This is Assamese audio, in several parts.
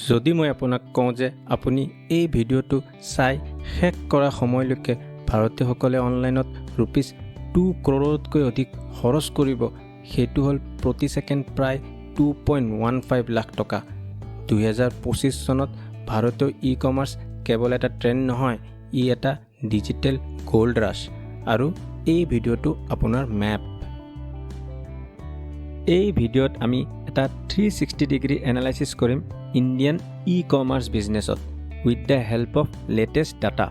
যদি মই আপোনাক কওঁ যে আপুনি এই ভিডিঅ'টো চাই শেষ কৰা সময়লৈকে ভাৰতীয়সকলে অনলাইনত ৰুপিজ 2 ক্ৰ'ৰতকৈ অধিক খৰচ কৰিব, সেইটো হ'ল প্ৰতি ছেকেণ্ড প্ৰায় 2.15 লাখ টকা। 2025 চনত ভাৰতীয় ই কমাৰ্চ কেৱল এটা ট্ৰেণ্ড নহয়, ই এটা ডিজিটেল গ'ল্ড ৰাছ আৰু এই ভিডিঅ'টো আপোনাৰ মেপ। এই ভিডিঅ'ত আমি এটা 360 ডিগ্ৰী এনালাইচিছ কৰিম ইণ্ডিয়ান ই কমাৰ্চ বিজনেছত, with the help of latest data।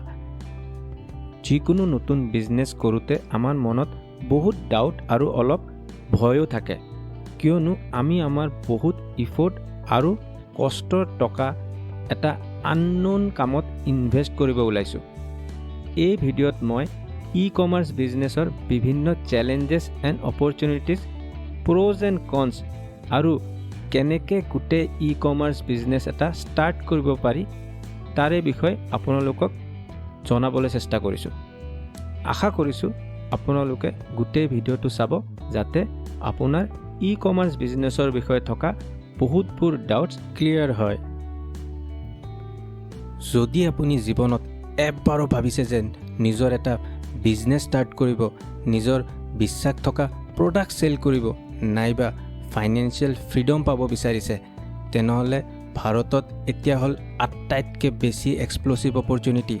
যিকোনো নতুন বিজনেছ কৰোঁতে আমাৰ মনত বহুত ডাউট আৰু অলপ ভয়ো থাকে, কিয়নো আমি আমাৰ বহুত ইফৰ্ট আৰু কষ্টৰ টকা এটা আননোন কামত ইনভেষ্ট কৰিব ওলাইছোঁ। এই ভিডিঅ'ত মই ই কমাৰ্চ বিজনেছৰ বিভিন্ন challenges and opportunities, pros and cons আৰু কেনেকৈ গোটেই ই কমাৰ্চ বিজনেছ এটা ষ্টাৰ্ট কৰিব পাৰি, তাৰে বিষয়ে আপোনালোকক জনাবলৈ চেষ্টা কৰিছোঁ। আশা কৰিছোঁ আপোনালোকে গোটেই ভিডিঅ'টো চাব, যাতে আপোনাৰ ই কমাৰ্চ বিজনেছৰ বিষয়ে থকা বহুতবোৰ ডাউটছ ক্লিয়াৰ হয়। যদি আপুনি জীৱনত এবাৰো ভাবিছে যেন নিজৰ এটা বিজনেছ ষ্টাৰ্ট কৰিব, নিজৰ বিশ্বাস থকা প্ৰডাক্ট চেল কৰিব নাইবা ফাইনেন্সিয়েল ফ্ৰীডম পাব বিচাৰিছে, তেনেহ'লে ভাৰতত এতিয়া হ'ল আটাইতকৈ বেছি এক্সপ্ল'চিভ অপৰচুনিটি।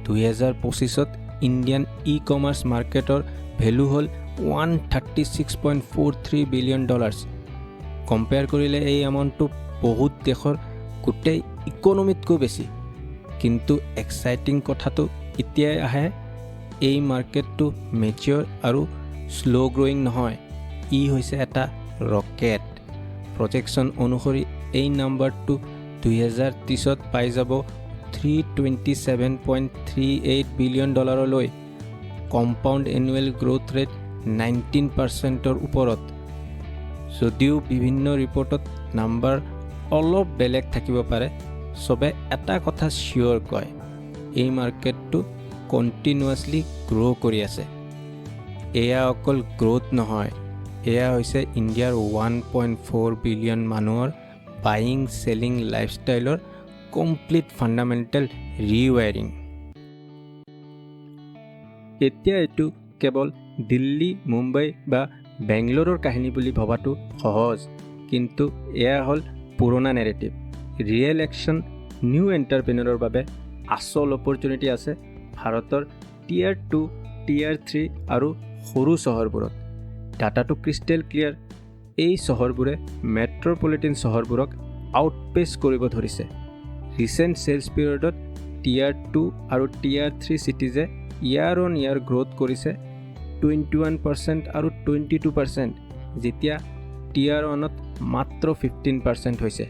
2025ত ইণ্ডিয়ান ই কমাৰ্চ মাৰ্কেটৰ ভেলু হ'ল $136.43 billion। Compare কৰিলে এই এমাউণ্টটো বহুত দেশৰ গোটেই ইকনমিতকৈ বেছি। কিন্তু এক্সাইটিং কথাটো এতিয়াই আহে, এই মাৰ্কেটটো মেচিয়ৰ আৰু শ্ল' গ্ৰ'য়িং নহয়, ই হৈছে এটা ৰকেট। প্ৰজেকশ্যন অনুসৰি এই নাম্বাৰটো 2030ত পাই যাব 327.38 billion ডলাৰলৈ, compound annual growth rate 19%ৰ ওপৰত। যদিও বিভিন্ন ৰিপৰ্টত নাম্বাৰ অলপ বেলেগ থাকিব পাৰে, চবে এটা কথা চিয়'ৰ কয়, এই মাৰ্কেটটো কণ্টিনিউৱাছলি গ্ৰ' কৰি আছে। এয়া অকল গ্ৰ'থ নহয়, এয়া হৈছে ইণ্ডিয়াৰ 1.4 বিলিয়ন মানুহৰ বাইং চেলিং লাইফষ্টাইলৰ কমপ্লিট ফাণ্ডামেণ্টেল ৰিৱায়াৰিং। এতিয়া এইটো কেৱল দিল্লী, মুম্বাই বা বেংগলোৰৰ কাহিনী বুলি ভবাটো সহজ, কিন্তু এয়া হ'ল পুৰণা নেৰেটিভ। ৰিয়েল একশ্যন, নিউ এণ্টাৰপ্ৰেনাৰৰ বাবে আচল অপৰচুনিটি আছে ভাৰতৰ টিয়াৰ 2, টিয়াৰ 3 আৰু সৰু চহৰবোৰত। ডাটাটো ক্ৰিষ্টেল ক্লিয়াৰ, এই চহৰবোৰে মেট্ৰ'পলিটিন চহৰবোৰক আউটপেচ কৰিব ধৰিছে। ৰিচেণ্ট চেলছ পিৰিয়ডত টিয়াৰ 2 আৰু tier 3 চিটিজে year on year growth কৰিছে 21% আৰু 22%, যেতিয়া টিয়াৰ 1ত মাত্ৰ 15% হৈছে।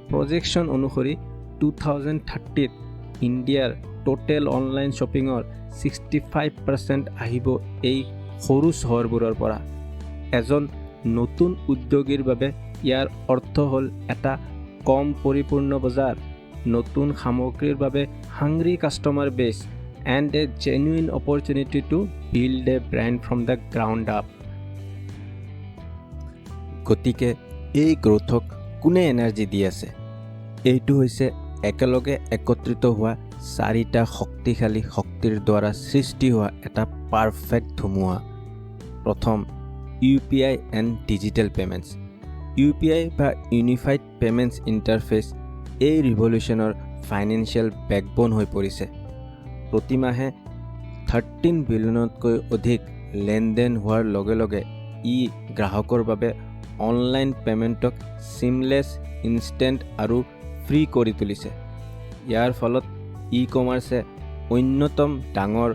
প্ৰজেকশ্যন অনুসৰি 2030ত ইণ্ডিয়াৰ টোটেল অনলাইন শ্বপিঙৰ 65% আহিব এই সৰু চহৰবোৰৰ পৰা। এজন নতুন উদ্যোগীৰ বাবে ইয়াৰ অৰ্থ হ'ল এটা কম পৰিপূৰ্ণ বজাৰ, নতুন সামগ্ৰীৰ বাবে hungry customer base and a genuine opportunity to build a brand from the ground up। গতিকে এই গ্ৰ'থক কোনে এনাৰ্জি দি আছে? এইটো হৈছে একেলগে একত্ৰিত হোৱা চাৰিটা শক্তিশালী শক্তিৰ দ্বাৰা সৃষ্টি হোৱা এটা পাৰফেক্ট ধুমুহা। প্ৰথম, UPI and digital payments। UPI বা ইউনিফাইড পে'মেণ্টছ ইণ্টাৰফেচ এই ৰিভলিউশ্যনৰ ফাইনেন্সিয়েল বেকব'ন হৈ পৰিছে। প্ৰতিমাহে 13 বিলিয়নতকৈ অধিক লেনদেন হোৱাৰ লগে লগে ই গ্ৰাহকৰ বাবে অনলাইন পে'মেণ্টক চিমলেছ, ইনষ্টেণ্ট আৰু ফ্ৰী কৰি তুলিছে। ইয়াৰ ফলত ই কমাৰ্চে অন্যতম ডাঙৰ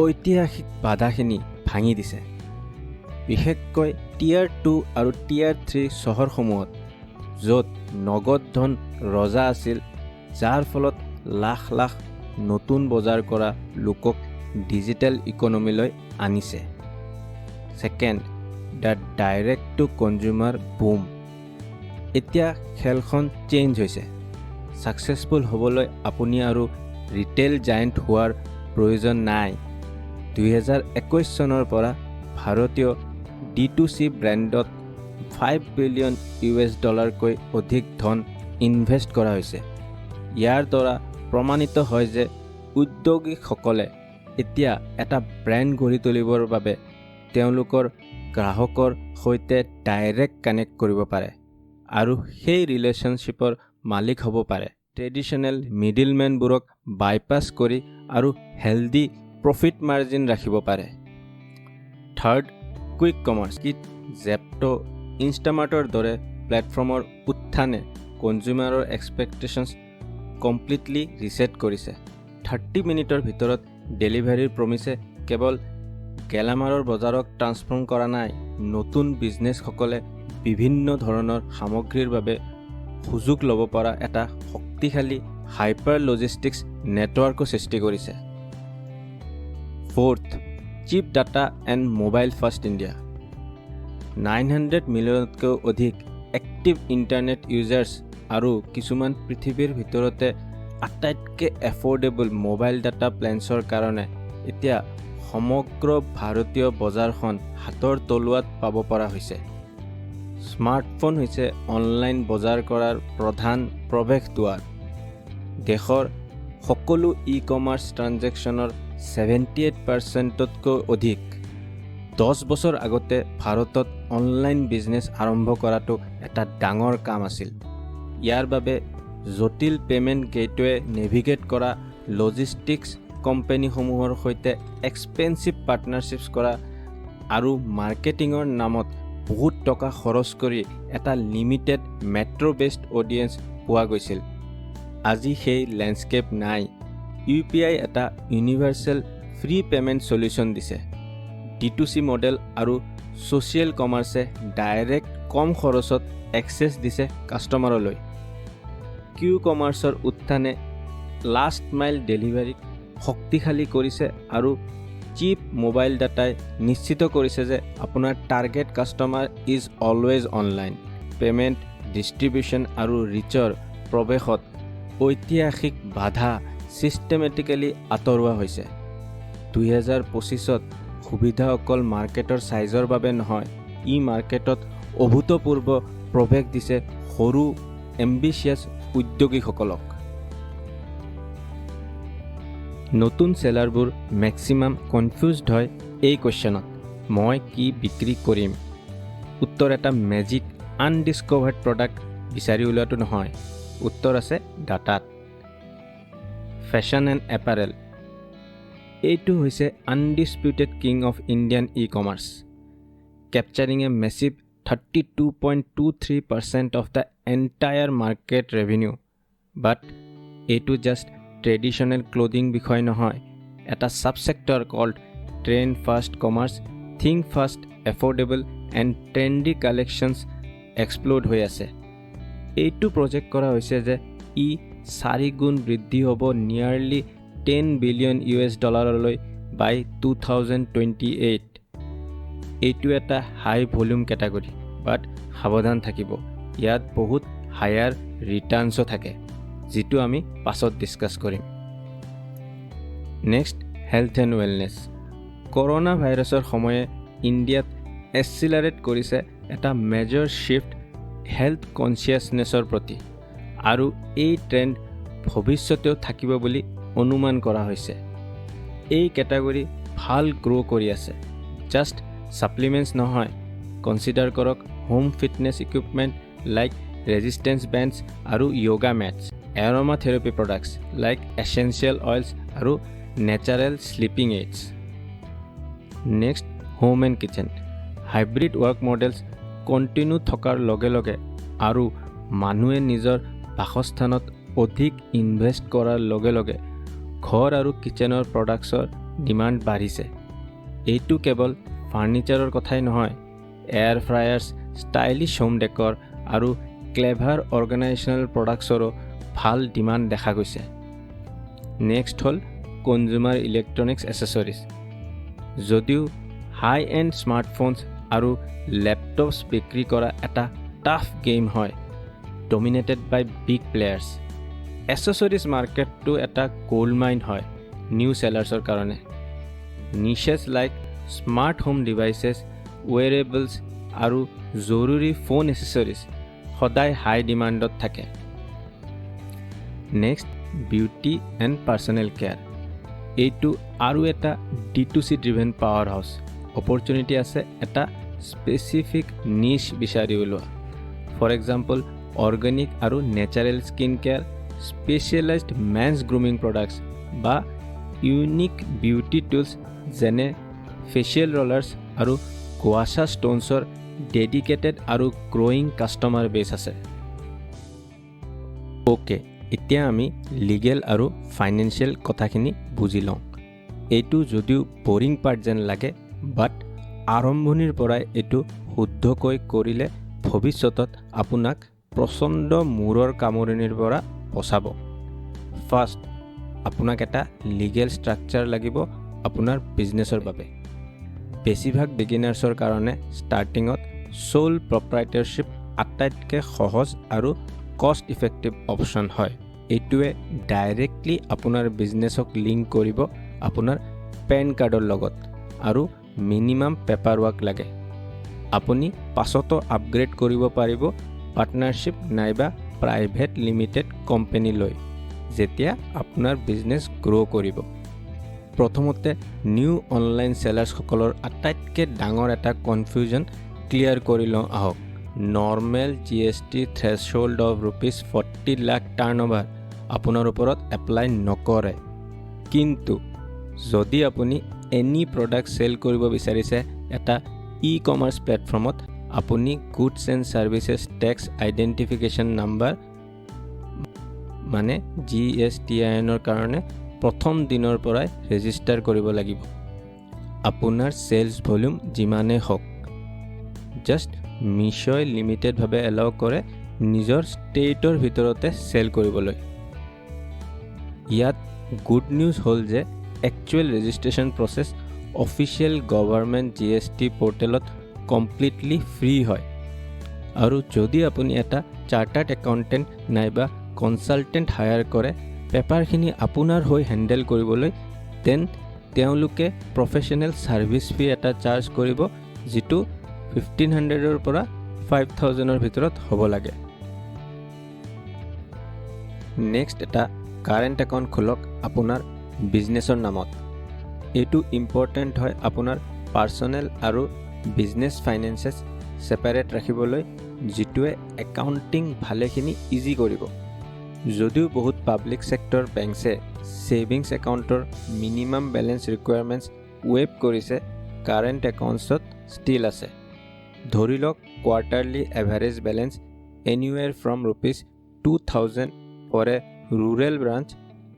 ঐতিহাসিক বাধাখিনি ভাঙি দিছে, বিশেষকৈ টিয়াৰ 2 আৰু টিয়াৰ 3 চহৰসমূহত, য'ত নগদ ধন ৰজা আছিল, যাৰ ফলত লাখ লাখ নতুন বজাৰ কৰা লোকক ডিজিটেল ইকনমিলৈ আনিছে। Second, the direct to consumer boom। এতিয়া খেলখন চেঞ্জ হৈছে। ছাকচেছফুল হ'বলৈ আপুনি আৰু ৰিটেইল জায়েণ্ট হোৱাৰ প্ৰয়োজন নাই। 2021 চনৰ পৰা ভাৰতীয় ডি টু চি ব্ৰেণ্ডত 5 বিলিয়ন ইউ এছ ডলাৰকৈ অধিক ধন ইনভেষ্ট কৰা হৈছে। ইয়াৰ দ্বাৰা প্ৰমাণিত হয় যে উদ্যোগীসকলে এতিয়া এটা ব্ৰেণ্ড গঢ়ি তুলিবৰ বাবে তেওঁলোকৰ গ্ৰাহকৰ সৈতে ডাইৰেক্ট কানেক্ট কৰিব পাৰে আৰু সেই ৰিলেশ্যনশ্বিপৰ মালিক হ'ব পাৰে, ট্ৰেডিশ্যনেল মিডিলমেনবোৰক বাইপাছ কৰি আৰু হেল্ডি প্ৰফিট মাৰ্জিন ৰাখিব পাৰে। Third, quick commerce. কিট, জেপ্ট', ইনষ্টামাৰ্টৰ দৰে প্লেটফৰ্মৰ উত্থানে কনজিউমাৰৰ এক্সপেক্টেশ্যনছ কমপ্লিটলি ৰিছেট কৰিছে। 30 মিনিটৰ ভিতৰত ডেলিভাৰীৰ প্ৰমিছে কেৱল গেলামালৰ বজাৰক ট্ৰান্সফৰ্ম কৰা নাই, নতুন বিজনেছসকলে বিভিন্ন ধৰণৰ সামগ্ৰীৰ বাবে সুযোগ ল'ব পৰা এটা শক্তিশালী হাইপাৰ লজিষ্টিক্স নেটৱৰ্কো সৃষ্টি কৰিছে। Fourth, cheap data and mobile first India. 900 মিলিয়নতকৈও অধিক এক্টিভ ইণ্টাৰনেট ইউজাৰ্ছ আৰু কিছুমান পৃথিৱীৰ ভিতৰতে আটাইতকৈ এফৰ্ডেবল মোবাইল ডাটা প্লেন্সৰ কাৰণে এতিয়া সমগ্ৰ ভাৰতীয় বজাৰখন হাতৰ তলুৱাত পাব পৰা হৈছে। স্মাৰ্টফোন হৈছে অনলাইন বজাৰ কৰাৰ প্ৰধান প্ৰৱেশদ্বাৰ। দেশৰ সকলো ই কমাৰ্চ ট্ৰানজেকশ্যনৰ 78%তকৈও অধিক। 10 বছৰ আগতে ভাৰতত অনলাইন বিজনেছ আৰম্ভ কৰাটো এটা ডাঙৰ কাম আছিল। ইয়াৰ বাবে জটিল পে'মেণ্ট গেটৱে নেভিগেট কৰা, লজিষ্টিক্স কোম্পানীসমূহৰ সৈতে এক্সপেঞ্চিভ পাৰ্টনাৰশ্বিপছ কৰা আৰু মাৰ্কেটিঙৰ নামত বহুত টকা খৰচ কৰি এটা লিমিটেড মেট্ৰ' বেছড অডিয়েঞ্চ পোৱা গৈছিল। আজি সেই লেণ্ডস্কেপ নাই। ইউ পি আই এটা ইউনিভাৰ্চেল ফ্ৰী পে'মেণ্ট চলিউশ্যন দিছে। ডি টু চি মডেল আৰু ছ'চিয়েল কমাৰ্চে ডাইৰেক্ট কম খৰচত এক্সেছ দিছে কাষ্টমাৰলৈ। কিউ কমাৰ্চৰ উত্থানে লাষ্ট মাইল ডেলিভাৰীক শক্তিশালী কৰিছে আৰু চিপ মোবাইল ডাটাই নিশ্চিত কৰিছে যে আপোনাৰ target customer is always online। Payment, distribution আৰু ৰিচৰ প্ৰৱেশত ঐতিহাসিক বাধা ছিষ্টেমেটিকেলি আঁতৰোৱা হৈছে। 2025ত সুবিধা অকল মাৰ্কেটৰ ছাইজৰ বাবে নহয়, ই মাৰ্কেটত অভূতপূৰ্ব প্ৰৱেশ দিছে সৰু এম্বিচিয়াছ উদ্যোগীসকলক। নতুন চেলাৰবোৰ মেক্সিমাম কনফিউজড হয় এই কুৱেশ্যনত, মই কি বিক্ৰী কৰিম? উত্তৰ এটা মেজিক আনডিস্কভাৰ্ড প্ৰডাক্ট বিচাৰি উলিওৱাটো নহয়। উত্তৰ আছে ডাটাত। ফেশ্বন এণ্ড এপাৰেল, এইটো হৈছে undisputed king of Indian e-commerce, capturing a massive 32.23% of the entire market revenue. But এইটো জাষ্ট ট্ৰেডিশ্যনেল ক্লদিং বিষয় নহয়। এটা subsector called trend first commerce, think fast, affordable and trendy collections explode হৈ আছে। এইটো প্ৰজেক্ট কৰা হৈছে যে ই 4 গুণ বৃদ্ধি হ'ব নিয়াৰলি 10 বিলিয়ন ইউ এছ ডলাৰলৈ বাই 2028। এইটো এটা হাই ভলিউম কেটাগৰী, বাট সাৱধান থাকিব, ইয়াত বহুত হায়াৰ ৰিটাৰ্ণছো থাকে, যিটো আমি পাছত ডিছকাছ কৰিম। Next, health and wellness. Corona ভাইৰাছৰ সময়ে ইণ্ডিয়াত এক্সিলাৰেট কৰিছে এটা মেজৰ শ্বিফ্ট হেল্থ কনচিয়াছনেছৰ প্ৰতি আৰু এই ট্ৰেণ্ড ভৱিষ্যতেও থাকিব বুলি অনুমান কৰা হৈছে। এই কেটাগৰী ভাল গ্ৰ' কৰি আছে। জাষ্ট ছাপ্লিমেণ্টছ নহয়, কনচিডাৰ কৰক home fitness equipment like resistance bands আৰু yoga mats, aroma therapy products like essential oils আৰু natural sleeping aids। Next, home and kitchen। Hybrid work models continue থকাৰ লগে লগে আৰু মানুহে নিজৰ বাসস্থানত অধিক ইনভেষ্ট কৰাৰ লগে লগে ঘৰ আৰু কিচেনৰ প্ৰডাক্টছৰ ডিমাণ্ড বাঢ়িছে। এইটো কেৱল ফাৰ্ণিচাৰৰ কথাই নহয়, air fryers, stylish home decor আৰু ক্লেভাৰ অৰ্গেনাইজেশ্যনেল প্ৰডাক্টছৰো ভাল ডিমাণ্ড দেখা গৈছে। নেক্সট হ'ল কনজিউমাৰ ইলেক্ট্ৰনিক্স এচেচৰিজ। যদিও হাই এণ্ড স্মাৰ্টফোনছ আৰু লেপটপছ বিক্ৰী কৰা এটা টাফ গেইম হয়, ডমিনেটেড বাই বিগ প্লেয়াৰ্ছ, এচেচৰিজ মাৰ্কেটটো এটা গ'ল্ড মাইন হয় নিউ চেলাৰ্ছৰ কাৰণে। Niches like smart home devices, wearables আৰু জৰুৰী ফোন এচেচৰিজ সদায় হাই ডিমাণ্ডত থাকে। Next, beauty and personal care. এইটো আৰু এটা D2C driven power house. Opportunity আছে এটা স্পেচিফিক নিচ বিচাৰি ওলোৱা, ফৰ এক্সাম্পল অৰ্গেনিক আৰু natural skin care, specialized men's grooming products বা ইউনিক বিউটি টুলছ যেনে ফেচিয়েল ৰলাৰ্ছ আৰু গুৱাছা ষ্ট'নছৰ ডেডিকেটেড আৰু গ্ৰ'য়িং কাষ্টমাৰ বেছ আছে। অ'কে, এতিয়া আমি লিগেল আৰু ফাইনেন্সিয়েল কথাখিনি বুজি লওঁ। এইটো যদিও বৰিং পাৰ্ট যেন লাগে, বাট আৰম্ভণিৰ পৰাই এইটো শুদ্ধকৈ কৰিলে ভৱিষ্যতত আপোনাক প্ৰচণ্ড মূৰৰ কামোৰণিৰ পৰা বচাব। ফাৰ্ষ্ট, আপোনাক এটা লিগেল ষ্ট্ৰাকচাৰ লাগিব আপোনাৰ বিজনেছৰ বাবে। বেছিভাগ বিগিনাৰ্ছৰ কাৰণে ষ্টাৰ্টিঙত চ'ল প্ৰপ্ৰাইটাৰশ্বিপ আটাইতকৈ সহজ আৰু কষ্ট ইফেক্টিভ অপশ্যন হয়। এইটোৱে ডাইৰেক্টলি আপোনাৰ বিজনেছক লিংক কৰিব আপোনাৰ পেন কাৰ্ডৰ লগত আৰু মিনিমাম পেপাৰ ৱৰ্ক লাগে। আপুনি পাছতো আপগ্ৰেড কৰিব পাৰিব পাৰ্টনাৰশ্বিপ নাইবা প্ৰাইভেট লিমিটেড কোম্পেনীলৈ, যেতিয়া আপোনাৰ বিজনেছ গ্ৰ' কৰিব। প্ৰথমতে নিউ অনলাইন চেলাৰ্ছসকলৰ আটাইতকৈ ডাঙৰ এটা কনফিউজন ক্লিয়াৰ কৰি লওঁ আহক। Normal GST threshold of ₹40 lakh turn over আপোনাৰ ওপৰত এপ্লাই নকৰে। কিন্তু যদি আপুনি এনি প্ৰডাক্ট চেল কৰিব বিচাৰিছে এটা ই কমাৰ্চ প্লেটফৰ্মত, আপুনি Goods and Services Tax Identification Number মানে জিএছটিআইএনৰ কাৰণে প্ৰথম দিনৰ পৰাই ৰেজিষ্টাৰ কৰিব লাগিব, আপোনাৰ চেলছ ভলিউম যিমানেই হওক। জাষ্ট মিছ'ই লিমিটেডভাৱে এলাউ কৰে নিজৰ ষ্টেটৰ ভিতৰতে চেল কৰিবলৈ। ইয়াত গুড নিউজ হ'ল যে actual registration process official government GST পৰ্টেলত কমপ্লিটলি ফ্ৰী হয়। আৰু যদি আপুনি এটা চাৰ্টাৰ্ড একাউণ্টেণ্ট নাইবা কনচালটেণ্ট হায়াৰ কৰে পেপাৰখিনি আপোনাৰ হৈ হেণ্ডেল কৰিবলৈ, then তেওঁলোকে প্ৰফেশ্যনেল ছাৰ্ভিচ ফি এটা চাৰ্জ কৰিব, যিটো 1500ৰ পৰা 5000ৰ ভিতৰত হ'ব লাগে। নেক্সট, এটা কাৰেণ্ট একাউণ্ট খোলক আপোনাৰ বিজনেছৰ নামত। এইটো ইম্পৰ্টেণ্ট হয় আপোনাৰ পাৰ্চনেল আৰু বিজনেছ ফাইনেন্সেছ ছেপাৰেট ৰাখিবলৈ, যিটোৱে একাউণ্টিং ভালেখিনি ইজি কৰিব। যদিও বহুত পাব্লিক ছেক্টৰ বেংকছে ছেভিংছ একাউণ্টৰ মিনিমাম বেলেঞ্চ ৰিকুৱাৰমেণ্টছ ৱেইভ কৰিছে, কাৰেণ্ট একাউণ্টছত ষ্টিল আছে। ধৰি লওক quarterly average balance anywhere from ₹2000 for a rural branch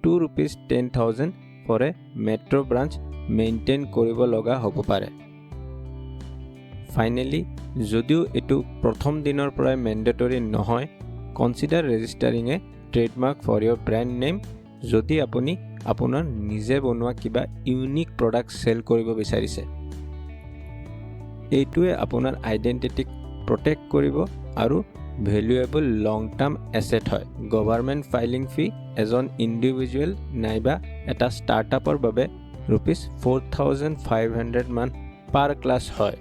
to ₹10,000 for a metro branch maintain কৰিব লগা হ'ব পাৰে। ফাইনেলি, যদিও এইটো প্ৰথম দিনৰ পৰাই মেণ্ডেটৰী নহয়, consider registering a trademark for your brand name, যদি আপুনি আপোনাৰ নিজে বনোৱা কিবা ইউনিক প্ৰডাক্ট চেল কৰিব বিচাৰিছে। এইটোৱে আপোনাৰ আইডেণ্টিটিক প্ৰটেক্ট কৰিব আৰু ভেলুৱেবল লং টাৰ্ম এছেট হয়। গভাৰ্মেণ্ট ফাইলিং ফি এজন ইণ্ডিভিজুৱেল নাইবা এটা ষ্টাৰ্টআপৰ বাবে ₹4500 মান পাৰ ক্লাছ হয়।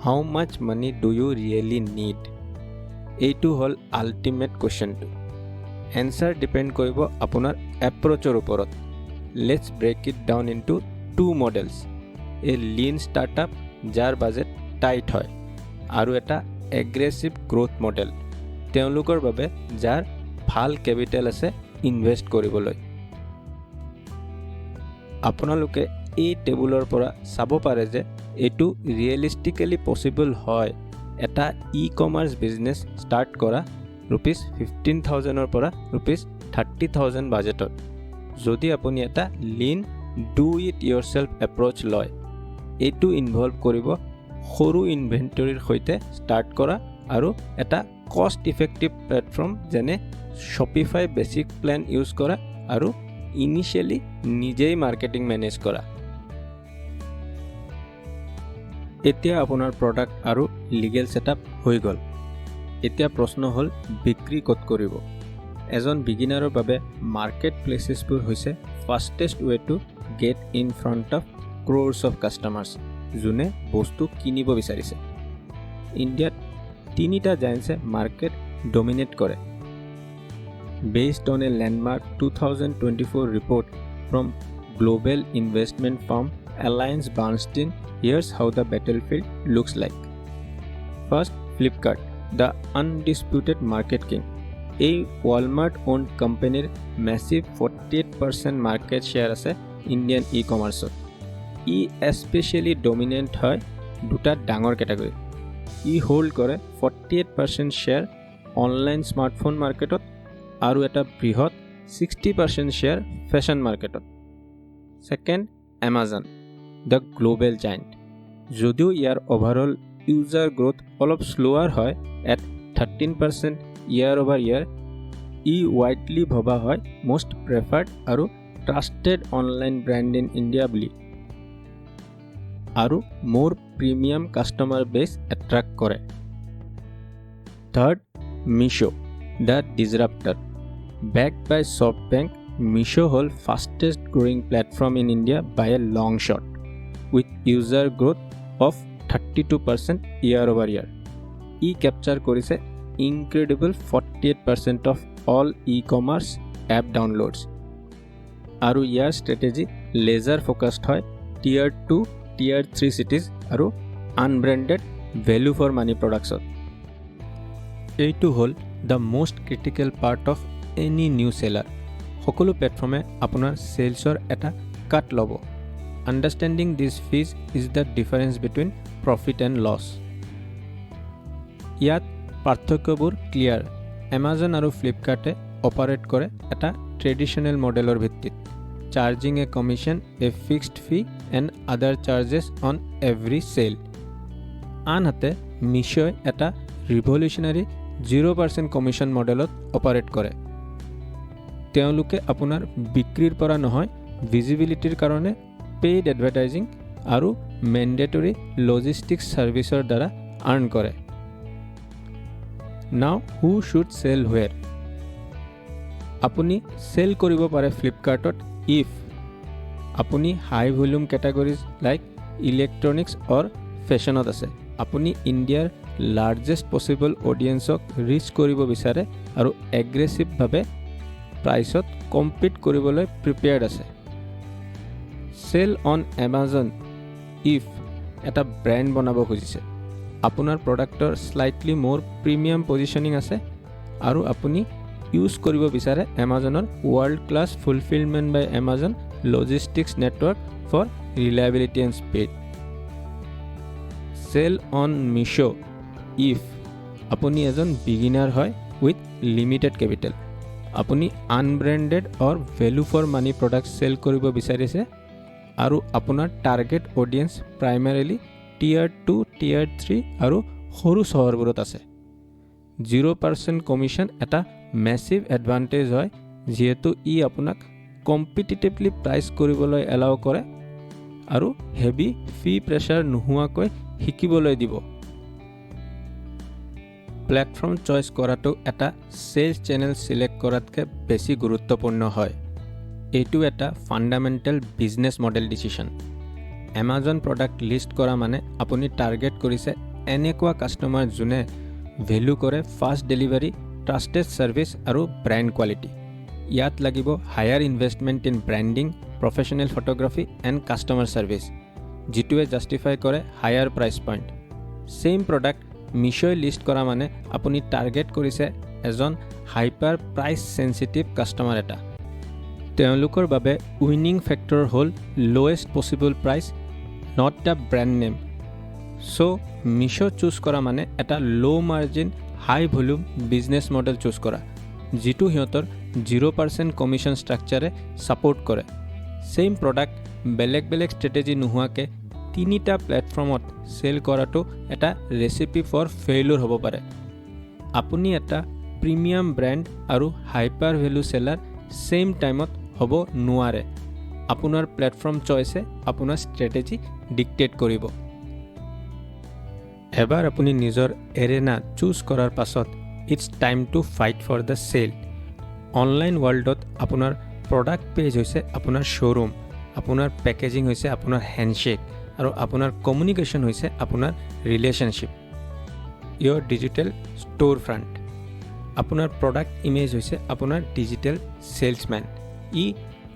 How much money do you really need? এইটো হ'ল আল্টিমেট কুৱেশ্যনটো। এনচাৰ ডিপেণ্ড কৰিব আপোনাৰ এপ্ৰ'চৰ ওপৰত। Let's break it down into two models: a lean startup যাৰ বাজেট টাইট হয় আৰু এটা এগ্ৰেছিভ গ্ৰ'থ মডেল তেওঁলোকৰ বাবে যাৰ ভাল কেপিটেল আছে ইনভেষ্ট কৰিবলৈ। আপোনালোকে এই টেবুলৰ পৰা চাব পাৰে যে এইটো ৰিয়েলিষ্টিকেলি পচিবল হয় এটা ই কমাৰ্চ বিজনেছ ষ্টাৰ্ট কৰা ৰুপিজ 15,000ৰ পৰা ৰুপিজ 30,000 বাজেটত, যদি আপুনি এটা lean, do it yourself approach লয়। এইটো ইনভলভ কৰিব সৰু ইনভেণ্টৰীৰ সৈতে ষ্টাৰ্ট কৰা আৰু এটা কষ্ট ইফেক্টিভ প্লেটফৰ্ম যেনে শ্বপিফাই বেচিক প্লেন ইউজ কৰা আৰু ইনিচিয়েলি নিজেই মাৰ্কেটিং মেনেজ কৰা। এতিয়া আপোনাৰ প্ৰডাক্ট আৰু লিগেল ছেটআপ হৈ গ'ল। এতিয়া প্ৰশ্ন হ'ল, বিক্ৰী ক'ত কৰিব? এজন বিগিনাৰৰ বাবে মাৰ্কেট প্লেচেছবোৰ হৈছে fastest way to get in front of crores of customers যোনে বস্তু কিনিব বিচাৰিছে। ইণ্ডিয়াত তিনিটা জায়েণ্টছে মাৰ্কেট ডমিনেট কৰে। Based on a landmark 2024 report from global investment firm AllianceBernstein, here's how the battlefield looks like. First, Flipkart, the undisputed market king. এই ৱালমাৰ্ট অ'ন কোম্পানীৰ massive 48% market share আছে ইণ্ডিয়ান ই কমাৰ্চত। ই এস্পেচিয়েলি ডমিনেণ্ট হয় দুটা ডাঙৰ কেটেগৰী। ই হোল্ড কৰে 48% শ্বেয়াৰ অনলাইন স্মাৰ্টফোন মাৰ্কেটত আৰু এটা বৃহৎ 60% শ্বেয়াৰ ফেশ্বন মাৰ্কেটত। Second, Amazon, the global giant. যদিও ইয়াৰ অভাৰঅল ইউজাৰ গ্ৰ'থ অলপ শ্ল'ৱাৰ হয় at 13% year over year, ই ৱাইডলি ভবা হয় মষ্ট প্ৰেফাৰ্ড আৰু trusted online brand in India বুলি আৰু more premium customer base attract কৰে। Third, Meesho, the disruptor. Backed by SoftBank, Meesho হ'ল fastest growing platform in India by a long shot, with user growth of 32% year over year. E capture কৰিছে incredible 48% of all e commerce app downloads আৰু ইয়াৰ ষ্ট্ৰেটেজি লেজাৰ ফ'কাছড হয় tier 2, tier 3 cities আৰু আনব্ৰেণ্ডেড ভেলু ফৰ মানি প্ৰডাক্টছত। এইটো হ'ল the most critical part of any new seller. সকলো প্লেটফৰ্মে আপোনাৰ চেলছৰ এটা কাট ল'ব। Understanding these fees is the difference between profit and loss. ইয়াত পাৰ্থক্যবোৰ ক্লিয়াৰ। এমাজন আৰু ফ্লিপকাৰ্টে অপাৰেট কৰে এটা ট্ৰেডিশ্যনেল মডেলৰ ভিত্তিত, charging a commission, a fixed fee and other charges on every sale. আনহাতে মিছ'ই এটা ৰিভলিউচনাৰী 0% কমিশ্যন মডেলত অপাৰেট কৰে। তেওঁলোকে আপোনাৰ বিক্ৰীৰ পৰা নহয়, ভিজিবিলিটিৰ কাৰণে পেইড এডভাৰটাইজিং আৰু মেণ্ডেটৰী লজিষ্টিক্স ছাৰ্ভিচৰ দ্বাৰা আৰ্ণ কৰে। Now, who should sell where? আপুনি চেল কৰিব পাৰে ফ্লিপকাৰ্টত if আপুনি high volume categories like electronics or ফেশ্বনত আছে, আপুনি ইণ্ডিয়াৰ লাৰ্জেষ্ট পচিবল অডিয়েঞ্চক ৰিচ কৰিব বিচাৰে আৰু এগ্ৰেছিভভাৱে প্ৰাইচত কম্পিট কৰিবলৈ প্ৰিপেয়াৰ্ড আছে। চেল অন এমাজন if এটা ব্ৰেণ্ড বনাব খুজিছে, আপোনাৰ প্ৰডাক্টৰ শ্লাইটলি মোৰ প্ৰিমিয়াম পজিশ্যনিং আছে আৰু আপুনি ইউজ কৰিব বিচাৰে এমাজনৰ world class Fulfillment by Amazon logistics network for reliability and speed. Sell on Meesho if আপুনি এজন বিগিনাৰ হয় উইথ লিমিটেড কেপিটেল, আপুনি unbranded or value for money product sell কৰিব বিচাৰিছে আৰু আপোনাৰ target audience primarily tier 2, tier 3 আৰু সৰু চহৰবোৰত আছে। 0% কমিশ্যন এটা মেচিভ এডভান্টেজ হয়, যিহেতু ই আপোনাক কম্পিটিটিভলি প্ৰাইচ কৰিবলৈ এলাউ কৰে আৰু হেভি ফি প্ৰেছাৰ নোহোৱাকৈ শিকিবলৈ দিব। প্লেটফৰ্ম চইচ কৰাটো এটা চেলছ চেনেল ছিলেক্ট কৰাতকৈ বেছি গুৰুত্বপূৰ্ণ হয়। এইটো এটা fundamental business model decision. Amazon product list কৰা মানে আপুনি টাৰ্গেট কৰিছে এনেকুৱা কাষ্টমাৰ যোনে ভেলু কৰে ফাষ্ট ডেলিভাৰী, ট্ৰাষ্টেড ছাৰ্ভিচ আৰু ব্ৰেণ্ড কোৱালিটি। ইয়াত লাগিব higher investment in branding, professional photography and customer service, যিটোৱে জাষ্টিফাই কৰে higher price point. Same product মিছ'ই list কৰা মানে আপুনি টাৰ্গেট কৰিছে এজন হাইপাৰ প্ৰাইচ চেঞ্চিটিভ কাষ্টমাৰ এটা। তেওঁলোকৰ বাবে উইনিং ফেক্টৰ হ'ল lowest possible price, not the brand name. So Meesho choose কৰা মানে এটা low margin, high volume business model choose কৰা, যিটো সিহঁতৰ 0% কমিশ্যন ষ্ট্ৰাকচাৰে ছাপৰ্ট কৰে। ছেইম প্ৰডাক্ট বেলেগ বেলেগ ষ্ট্ৰেটেজি নোহোৱাকৈ তিনিটা প্লেটফৰ্মত চেল কৰাটো এটা ৰেচিপি ফৰ ফেইলিউৰ হ'ব পাৰে। আপুনি এটা প্ৰিমিয়াম ব্ৰেণ্ড আৰু হাইপাৰ ভেলু চেলাৰ ছেইম টাইমত হ'ব নোৱাৰে। আপোনাৰ প্লেটফৰ্ম চইচে আপোনাৰ ষ্ট্ৰেটেজি ডিক্টেট কৰিব। এবাৰ আপুনি নিজৰ এৰেনা চুজ কৰাৰ পাছত, it's time to fight for the sale. Online ৱৰ্ল্ডত আপোনাৰ প্ৰডাক্ট পেজ হৈছে আপোনাৰ শ্ব'ৰুম, আপোনাৰ পেকেজিং হৈছে আপোনাৰ হেণ্ডশ্বেক আৰু আপোনাৰ কমিউনিকেশ্যন হৈছে আপোনাৰ relationship, your digital store front. আপোনাৰ প্ৰডাক্ট ইমেজ হৈছে আপোনাৰ ডিজিটেল ছেলছমেন। ই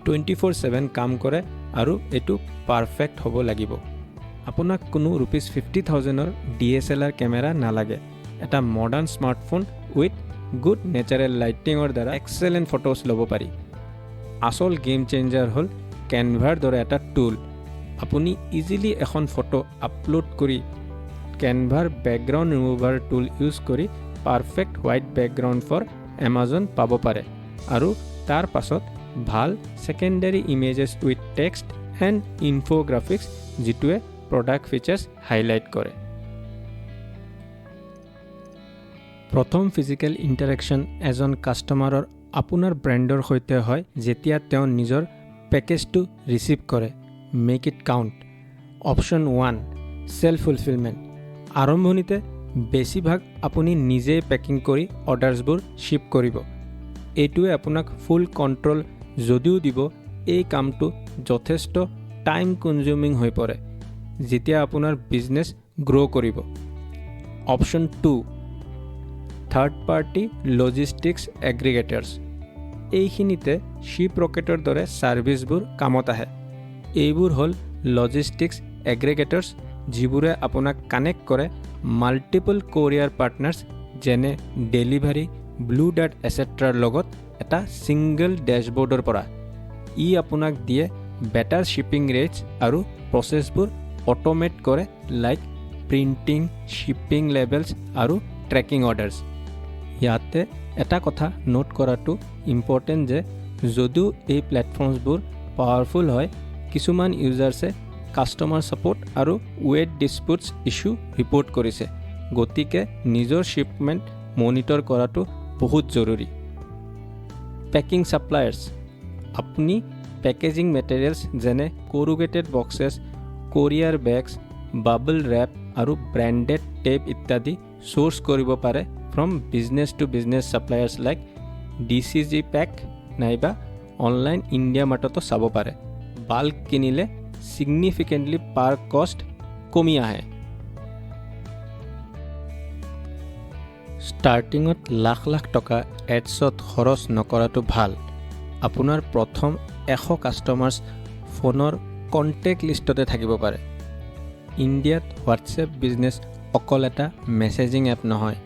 24/7 কাম কৰে আৰু এইটো পাৰফেক্ট হ'ব লাগিব। আপোনাক কোনো ৰুপিজ 50,000ৰ ডিএছএলআৰ কেমেৰা নালাগে। এটা modern smartphone with good natural লাইটিঙৰ দ্বাৰা এক্সেলেণ্ট ফটোজ ল'ব পাৰি। আচল গেম চেঞ্জাৰ হ'ল কেনভাৰ দৰে এটা টুল। আপুনি ইজিলি এখন ফটো আপলোড কৰি কেনভাৰ বেকগ্ৰাউণ্ড ৰিমুভাৰ টুল ইউজ কৰি perfect white background for Amazon পাব পাৰে আৰু তাৰ পাছত ভাল secondary images with text and infographics, যিটোৱে প্ৰডাক্ট ফিচাৰ্ছ হাইলাইট কৰে। প্ৰথম ফিজিকেল ইণ্টাৰেকশ্যন এজন কাষ্টমাৰৰ আপোনাৰ ব্ৰেণ্ডৰ সৈতে হয় যেতিয়া তেওঁ নিজৰ পেকেজটো ৰিচিভ কৰে। Make it count. Option 1, self fulfillment. আৰম্ভণিতে বেছিভাগ আপুনি নিজেই পেকিং কৰি অৰ্ডাৰ্ছবোৰ শ্বিপ কৰিব। এইটোৱে আপোনাক ফুল কণ্ট্ৰল যদিও দিব, এই কামটো যথেষ্ট টাইম কনজিউমিং হৈ পৰে যেতিয়া আপোনাৰ বিজনেছ গ্ৰ' কৰিব। Option 2, third party logistics aggregators. এইখিনিতে শ্বিপ ৰকেটৰ দৰে ছাৰ্ভিচবোৰ কামত আহে। এইবোৰ হ'ল লজিষ্টিক্স এগ্ৰিগেটৰ্ছ, যিবোৰে আপোনাক কানেক্ট কৰে মাল্টিপল কোৰিয়াৰ পাৰ্টনাৰ্ছ যেনে ডেলিভাৰী, ব্লু ডাৰ্ট এচেট্ৰাৰ লগত এটা ছিংগল ডেছবৰ্ডৰ পৰা। ই আপোনাক দিয়ে বেটাৰ শ্বিপিং ৰেটছ আৰু প্ৰচেছবোৰ অট'মেট কৰে, লাইক প্ৰিণ্টিং, শ্বিপিং লেবেলছ আৰু ট্ৰেকিং অৰ্ডাৰ্ছ। ইয়াতে এটা কথা নোট কৰাটো ইম্পৰ্টেণ্ট যে যদিও এই প্লেটফৰ্মছবোৰ পাৱাৰফুল হয়, কিছুমান ইউজাৰ্ছে কাষ্টমাৰ ছাপৰ্ট আৰু ৱেইট ডিছপুটছ ইছ্যু ৰিপৰ্ট কৰিছে। গতিকে নিজৰ শ্বিপমেণ্ট মনিটৰ কৰাটো বহুত জৰুৰী। Packing suppliers. আপুনি পেকেজিং মেটেৰিয়েলছ যেনে corrugated boxes, courier bags, bubble wrap আৰু ব্ৰেণ্ডেড টেপ ইত্যাদি চ'ৰ্চ কৰিব পাৰে from business to business suppliers like DCG Pack নাইবা অনলাইন ইণ্ডিয়া মাৰ্টতো চাব পাৰে। বাল্ক কিনিলে ছিগনিফিকেণ্টলি পাৰ কষ্ট কমি আহে। ষ্টাৰ্টিঙত লাখ লাখ টকা এডছত খৰচ নকৰাটো ভাল। আপোনাৰ প্ৰথম 100 কাষ্টমাৰ্ছ ফোনৰ কণ্টেক্ট লিষ্টতে থাকিব পাৰে। ইণ্ডিয়াত হোৱাটছএপ বিজনেছ অকল এটা মেছেজিং এপ নহয়,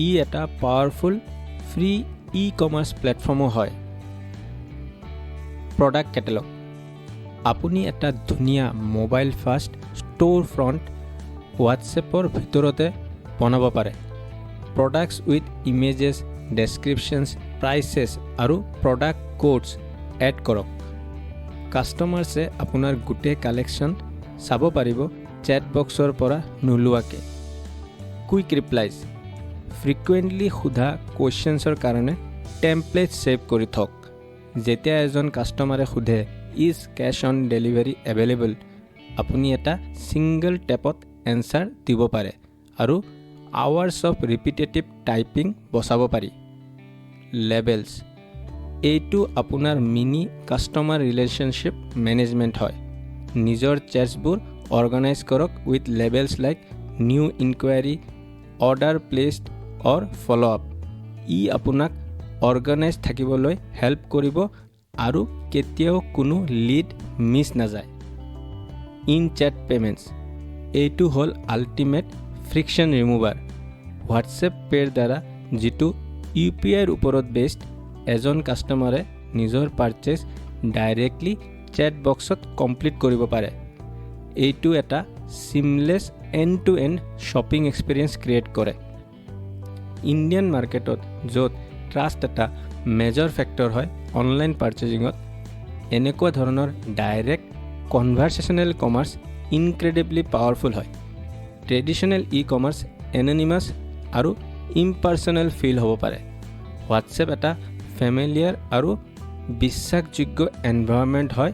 ই এটা পাৱাৰফুল ফ্ৰী ই কমাৰ্চ প্লেটফৰ্মো হয়। Product catalogue. আপুনি এটা ধুনীয়া মোবাইল ফাৰ্ষ্ট ষ্ট'ৰ ফ্ৰণ্ট হোৱাটছএপৰ ভিতৰতে বনাব পাৰে। Products with images, descriptions, prices আৰু প্ৰডাক্ট কোডছ এড কৰক। কাষ্টমাৰ্ছে আপোনাৰ গোটেই কালেকশ্যন চাব পাৰিব চেট বক্সৰ পৰা নোলোৱাকৈ। কুইক ৰিপ্লাইজ। ফ্ৰিকুৱেণ্টলি সোধা কুৱেশ্যনছৰ কাৰণে টেমপ্লেট ছেভ কৰি থওক। যেতিয়া এজন কাষ্টমাৰে সোধে, "Is cash on delivery available?" আপুনি এটা ছিংগল টেপত এনচাৰ দিব পাৰে আৰু আৱাৰ্ছ অফ ৰিপিটেটিভ টাইপিং বচাব পাৰি। লেবেলছ। এইটো আপোনাৰ মিনি কাষ্টমাৰ ৰিলেশ্যনশ্বিপ মেনেজমেণ্ট হয়। নিজৰ চেটছবোৰ অৰ্গেনাইজ কৰক with labels like new inquiry, order placed or follow up. ই আপোনাক অৰ্গেনাইজ থাকিবলৈ হেল্প কৰিব আৰু কেতিয়াও কোনো লিড মিছ নাযায়। In chat payments. এইটো হ'ল আল্টিমেট ফ্ৰিকশ্যন ৰিমুভাৰ। হোৱাটছএপ পে'ৰ দ্বাৰা, যিটো ইউপিআইৰ ওপৰত বেছড, এজন কাষ্টমাৰে নিজৰ পাৰচেছ ডাইৰেক্টলি চেট বক্সত কমপ্লিট কৰিব পাৰে। এইটো এটা seamless end to end shopping experience create কৰে। ইণ্ডিয়ান মাৰ্কেটত, য'ত ট্ৰাষ্ট এটা মেজৰ ফেক্টৰ হয় অনলাইন পাৰ্চেজিঙত, এনেকুৱা ধৰণৰ direct conversational commerce incredibly powerful হয়। ট্ৰেডিশ্যনেল ই কমাৰ্চ এননিমাছ আৰু ইমপাৰ্চনেল ফিল হ'ব পাৰে। হোৱাটছএপ এটা ফেমিলিয়াৰ আৰু বিশ্বাসযোগ্য এনভাইৰনমেণ্ট হয়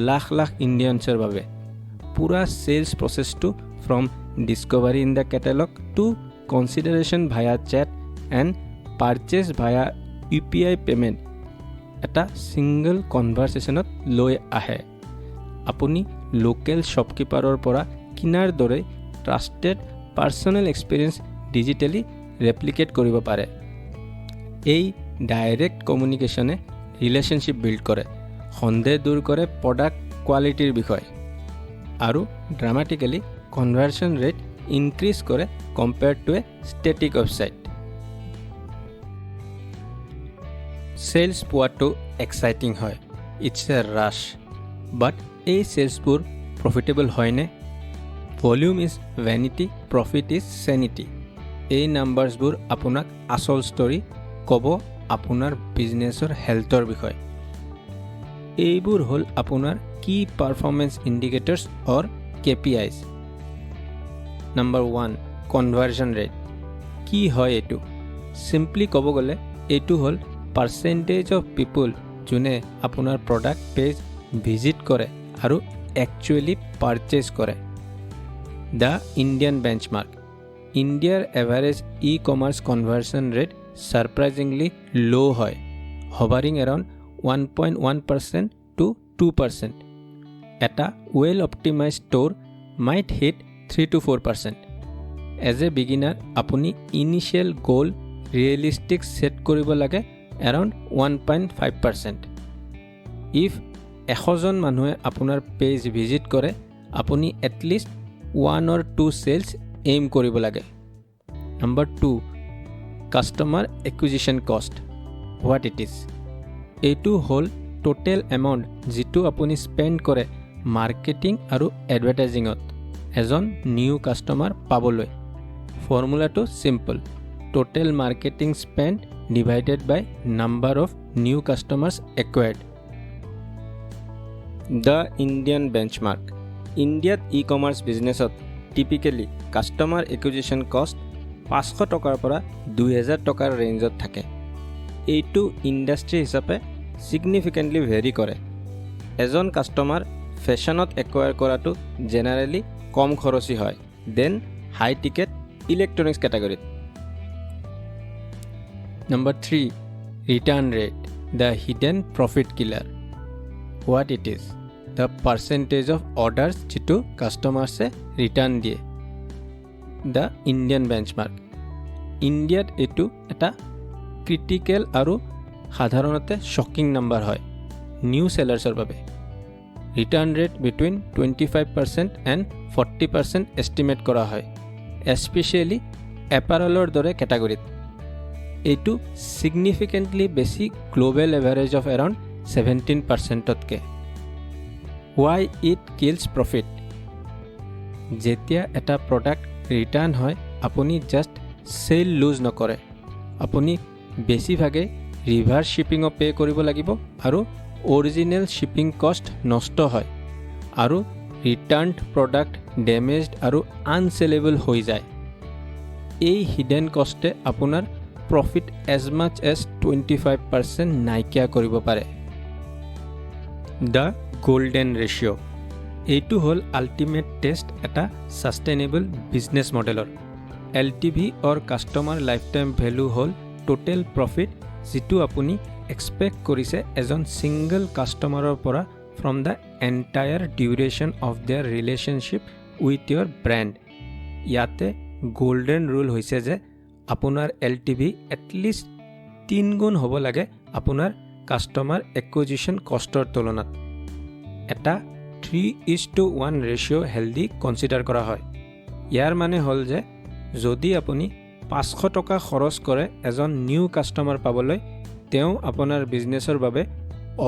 লাখ লাখ ইণ্ডিয়ানছৰ বাবে। পূৰা চেলছ প্ৰচেছটো, from discovery in the catalog to consideration via chat and purchase via UPI payment, এটা ছিংগল কনভাৰ্চেশ্যনত লৈ আহে। আপুনি লোকেল শ্বপকিপাৰৰ পৰা কিনাৰ দৰে trusted personal experience digitally replicate কৰিব পাৰে। এই ডাইৰেক্ট কমিউনিকেশ্যনে ৰিলেশ্যনশ্বিপ বিল্ড কৰে, সন্দেহ দূৰ কৰে প্ৰডাক্ট কোৱালিটিৰ বিষয়ে আৰু ড্ৰামাটিকেলি কনভাৰ্চন ৰেট ইনক্ৰিজ কৰে compared to a static website. Sales পোৱাটো এক্সাইটিং হয়, it's a rush, but এই চেলছবোৰ প্ৰফিটেবল হয়নে? Volume is vanity, profit is sanity. এই নাম্বাৰ্ছবোৰ আপোনাক আচল ষ্টৰী ক'ব আপোনাৰ বিজনেছৰ হেল্থৰ বিষয়ে। এইবোৰ হ'ল আপোনাৰ key performance indicators or KPIs. Number 1, conversion rate. কি হয় এইটো? চিম্পলি ক'ব গ'লে এইটো হ'ল পাৰ্চেণ্টেজ অফ পিপুল যোনে আপোনাৰ প্ৰডাক্ট পেজ ভিজিট কৰে আৰু একচুৱেলি পাৰচেজ কৰে। The Indian benchmark. ইণ্ডিয়াৰ average e commerce conversion rate surprisingly low হয়, hovering around 1.1% to 2%. এটা well optimized store might hit 3 to 4%. As a beginner, আপুনি ইনিচিয়েল গ'ল ৰিয়েলিষ্টিক ছেট কৰিব লাগে, around 1.5%. If 100জন মানুহে আপোনাৰ পেজ ভিজিট কৰে, আপুনি at least one or two sales aim কৰিব লাগে। Number 2, customer acquisition cost. What it is? এইটো হ'ল টোটেল এমাউণ্ট যিটো আপুনি স্পেণ্ড কৰে মাৰ্কেটিং আৰু এডভাৰটাইজিঙত এজন নিউ কাষ্টমাৰ পাবলৈ। ফৰ্মুলাটো simple, total marketing spend divided by number of new customers acquired. The Indian benchmark. ইণ্ডিয়াত ই কমাৰ্চ বিজনেছত টিপিকেলি কাষ্টমাৰ একুইজিশ্যন কষ্ট 500 টকাৰ পৰা 2000 টকাৰ ৰেঞ্জত থাকে। এইটো ইণ্ডাষ্ট্ৰী হিচাপে ছিগনিফিকেণ্টলি ভেৰি কৰে। এজন কাষ্টমাৰ ফেশ্বনত একুৱায়াৰ কৰাটো জেনেৰেলি কম খৰচী হয় then high ticket electronics কেটেগৰীত। Number 3, return rate, the hidden profit killer. What it is? The percentage of orders যিটো কাষ্টমাৰ্ছে ৰিটাৰ্ণ দিয়ে। The Indian benchmark. ইণ্ডিয়াত এইটো এটা ক্ৰিটিকেল আৰু সাধাৰণতে শ্বকিং নাম্বাৰ হয় নিউ চেলাৰ্ছৰ বাবে। Return rate between 25% and 40% estimate কৰা হয়, এস্পেচিয়েলি এপাৰেলৰ দৰে কেটাগৰীত। এইটো ছিগনিফিকেণ্টলি বেছি global average of around 17%তকৈ। Why it kills profit? যেতিয়া এটা প্ৰডাক্ট ৰিটাৰ্ণ হয়, আপুনি জাষ্ট চেল লুজ নকৰে, আপুনি বেছিভাগেই ৰিভাৰ্ছ শ্বিপিঙো পে' কৰিব লাগিব আৰু অৰিজিনেল শ্বিপিং কষ্ট নষ্ট হয় আৰু ৰিটাৰ্ণ প্ৰডাক্ট ডেমেজড আৰু আনচেলেবল হৈ যায়। এই হিডেন কষ্টে আপোনাৰ profit as much as 25% নাইকিয়া কৰিব পাৰে। The golden ratio. এইটো হ'ল আল্টিমেট টেষ্ট এটা ছাষ্টেইনেবল বিজনেছ মডেলৰ। LTV or customer life time value হ'ল টোটেল প্ৰফিট যিটো আপুনি এক্সপেক্ট কৰিছে এজন ছিংগল কাষ্টমাৰৰ পৰা from the entire duration of their relationship with your brand. ইয়াতে গল্ডেন ৰুল হৈছে যে আপোনাৰ এল টি ভি এটলিষ্ট 3 গুণ হ'ব লাগে আপোনাৰ কাষ্টমাৰ একুইজিশ্যন কষ্টৰ তুলনাত। এটা 3:1 ratio healthy consider কৰা হয়। ইয়াৰ মানে হ'ল যে যদি আপুনি 500 টকা খৰচ কৰে এজন নিউ কাষ্টমাৰ পাবলৈ, তেওঁ আপোনাৰ বিজনেছৰ বাবে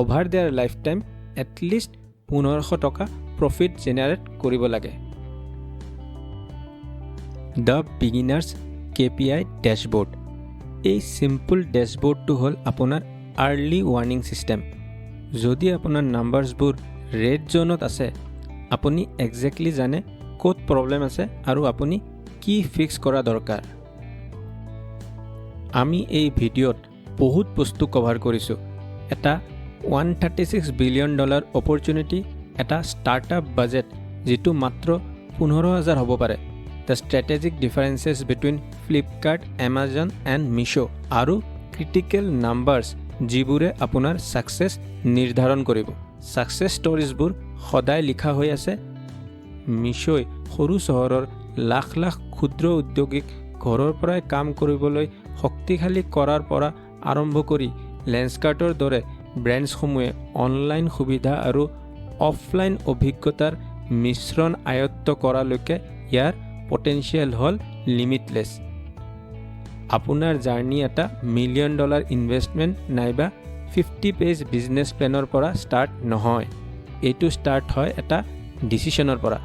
over their life time at least 1500 টকা প্ৰফিট জেনেৰেট কৰিব লাগে। The beginners KPI dashboard. এই চিম্পল ডেছবৰ্ডটো হ'ল আপোনাৰ আৰ্লি ৱাৰ্ণিং ছিষ্টেম। যদি আপোনাৰ নাম্বাৰ্ছবোৰ ৰেড জ'নত আছে, আপুনি একজেক্টলি জানে ক'ত প্ৰব্লেম আছে আৰু আপুনি কি ফিক্স কৰা দৰকাৰ। আমি এই ভিডিঅ'ত বহুত বস্তু কভাৰ কৰিছোঁ, এটা $136 billion opportunity, এটা ষ্টাৰ্টআপ বাজেট যিটো মাত্ৰ 15,000 হ'ব পাৰে, the strategic differences between Flipkart, Amazon and Meesho আৰু ক্ৰিটিকেল নাম্বাৰ্ছ যিবোৰে আপোনাৰ ছাকচেছ নিৰ্ধাৰণ কৰিব। ছাকচেছ ষ্টৰিজবোৰ সদায় লিখা হৈ আছে। মিছ'ই সৰু চহৰৰ লাখ লাখ ক্ষুদ্ৰ উদ্যোগীক ঘৰৰ পৰাই কাম কৰিবলৈ শক্তিশালী কৰাৰ পৰা আৰম্ভ কৰি লেন্সকাৰ্টৰ দৰে ব্ৰেণ্ডসমূহে অনলাইন সুবিধা আৰু অফলাইন অভিজ্ঞতাৰ মিশ্ৰণ আয়ত্ত কৰালৈকে ইয়াৰ পটেঞ্চিয়েল হ'ল লিমিটলেছ। আপোনাৰ জাৰ্ণি এটা মিলিয়ন ডলাৰ ইনভেষ্টমেণ্ট নাইবা 50 পেজ বিজনেছ প্লেনৰ পৰা ষ্টাৰ্ট নহয়। এইটো ষ্টাৰ্ট হয় এটা ডিচিশ্যনৰ পৰা।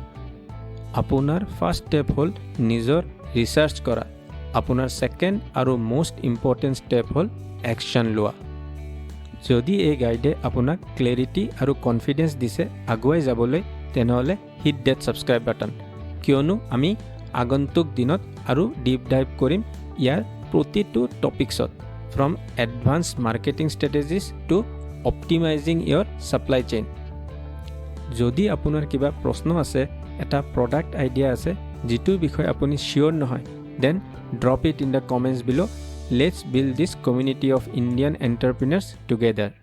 আপোনাৰ ফাৰ্ষ্ট ষ্টেপ হ'ল নিজৰ ৰিচাৰ্চ কৰা। আপোনাৰ ছেকেণ্ড আৰু মষ্ট ইম্পৰ্টেণ্ট ষ্টেপ হ'ল একশ্যন লোৱা। যদি এই গাইডে আপোনাক ক্লেৰিটি আৰু কনফিডেঞ্চ দিছে আগুৱাই যাবলৈ, তেনেহ'লে হিট that subscribe button, কিয়নো আমি আগন্তুক দিনত আৰু ডিপ ডাইভ কৰিম ইয়াৰ প্ৰতিটো টপিক্সত, from advance marketing strategies to optimizing your supply chain. যদি আপোনাৰ কিবা প্ৰশ্ন আছে, এটা প্ৰডাক্ট আইডিয়া আছে যিটোৰ বিষয়ে আপুনি চিয়'ৰ নহয়, then drop it in the comments below. Let's build this community of Indian entrepreneurs together.